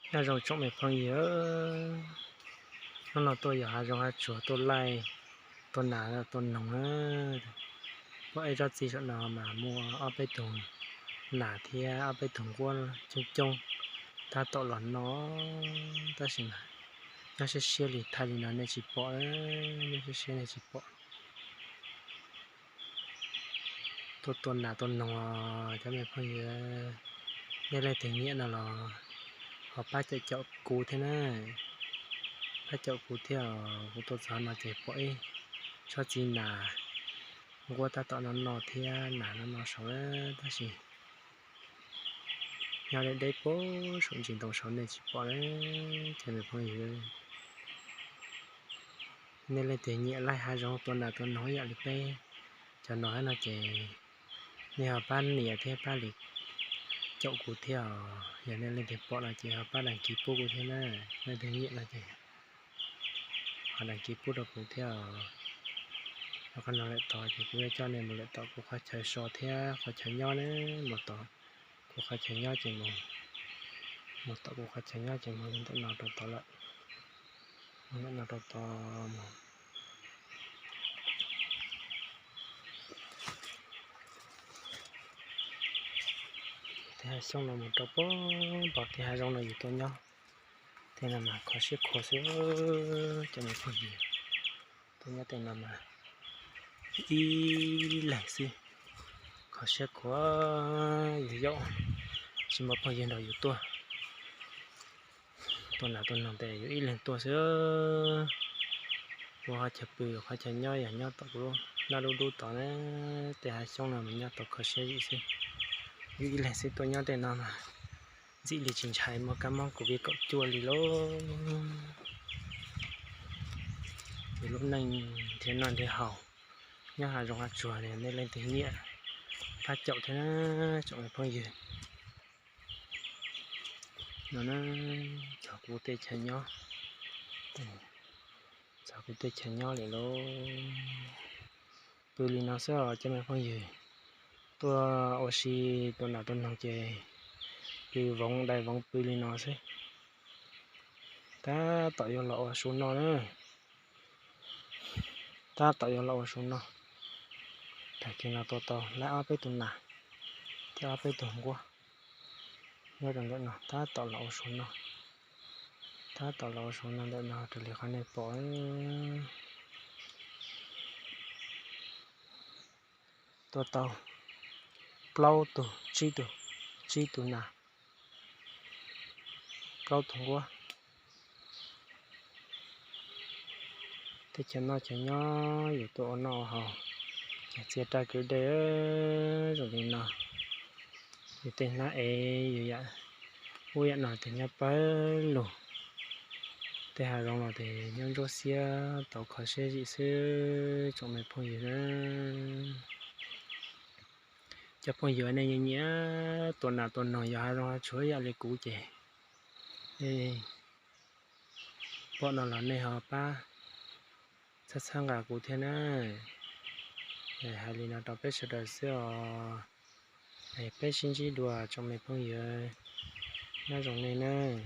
Nyob zoo tsoom me phooj ywg, hnub no tuaj yos hav zoov hav tsuag tuaj laij tua nas tua noog na. Pom ib tsob txiv saum no mas muaj ob peb tug nas thiab ob peb tug nquab coob coob tab tom los noj, tab sis mas nyob siab siab li, thaij li no nej tsis pom, nyob siab siab nej tsis pom. Tuaj tua nas tua noog os cov me phooj ywg, nej leej twg nyiam no los ho pab caum caum kuv thiab na. Pab caum kuv thiab os, kuv tuaj txog no ces pom ib tsob txiv nas nquab tab tom noj noj thiab nas noj noj saud, tab sis nyob deb deb puag saum ntsis ntoo saud nej tsis pom na cov me phooj ywg. Nej leej twg nyiam laij hav zoov tua nas tua noog ib yam li peb cov no no ces nej ho pab nias thiab pab li caum kuv thiab os. Yog nej leej twg pom no ces ho pab đăng ký pub kuv thiab na. Leej twg nyiam no ces ho đăng ký pub rau kuv thiab os. Qhov no lawm tod ces kuv yuav coj nej mus lawm tom kuv qhov chaw so thiab qhov chaw nyob na. Mus tom kuv qhov chaw nyob ces mus, mus tom kuv qhov chaw nyob ces mus li ntawm no rau tod lawm. Mus ntawm no rau tod mus. Tej hav xyoob no mus rau puag npoo tej hav zoov no yus tuaj nyob. Tej no mas kho siab khuav xwb cov me phooj ywg. Tuaj nyob tej no mas ib leeg xwb, kho siab khuav yus yaum tsis muaj phooj ywg nrog yus tuaj. Tua nas tua noog tes yus ib leeg tuaj xwb. Kuv qhov chaw pw qhov chaw nyob yog nyob tom kuv lub nab dub dub tod na. Tej hav xyoob no mas nyob tau kho siab zim xwb. Yus ib leeg xwb tuaj nyob tej no mas ntxim li tsis ntshai muaj kab mob covid kaum cuaj li lauj. Yus lub neej nrhiav noj nrhiav haus nyob hav zoov hav tsuag, nej leej twg nyiam pab caum thiab na tsoom me phooj ywg. No na, txog kuv tej chaw nyob, txog kuv tej chaw nyob lawm lauj. Pw li no xwb os cov me phooj ywg. Tuaj ua si tua nas tua noog ces pw voov dai voov pw li no xwb. Tab tom yuav los ua su noj na. Tab tom yuav los ua su noj. Tag kis no tua tau laib ob peb tug nas thiab ob peb tug nquab nyob rau ntawm no, tab tom los ua su noj. Tab tom los ua su noj ntawm no raws li qhov nej pom. Tua tau plaub tug, tsib tug, tsib tug nas, plaub tug nquab. Teb chaws noj chaw nyob yus tuaj ua noj ua haus, ces txia raj kwv dej zoo li no. Yus tej hnab ev yus yam ub yam no ces nyob pawg lug. Tej hav zoov los ces nyob ntsuab xiab tau kho siab zim xwb tsoom me phooj ywg na. Cov phooj ywg nej nyiam nyiam tua nas tua noog yos hav zoov hav tsuag yam li kuv ces pom no los nej ho pab txhawb txhawb nqa kuv thiab na. Hais li no rau peb sawv daws xwb os. Peb sib ntsib dua tsoom me phooj ywg, nyob zoo nej nawb.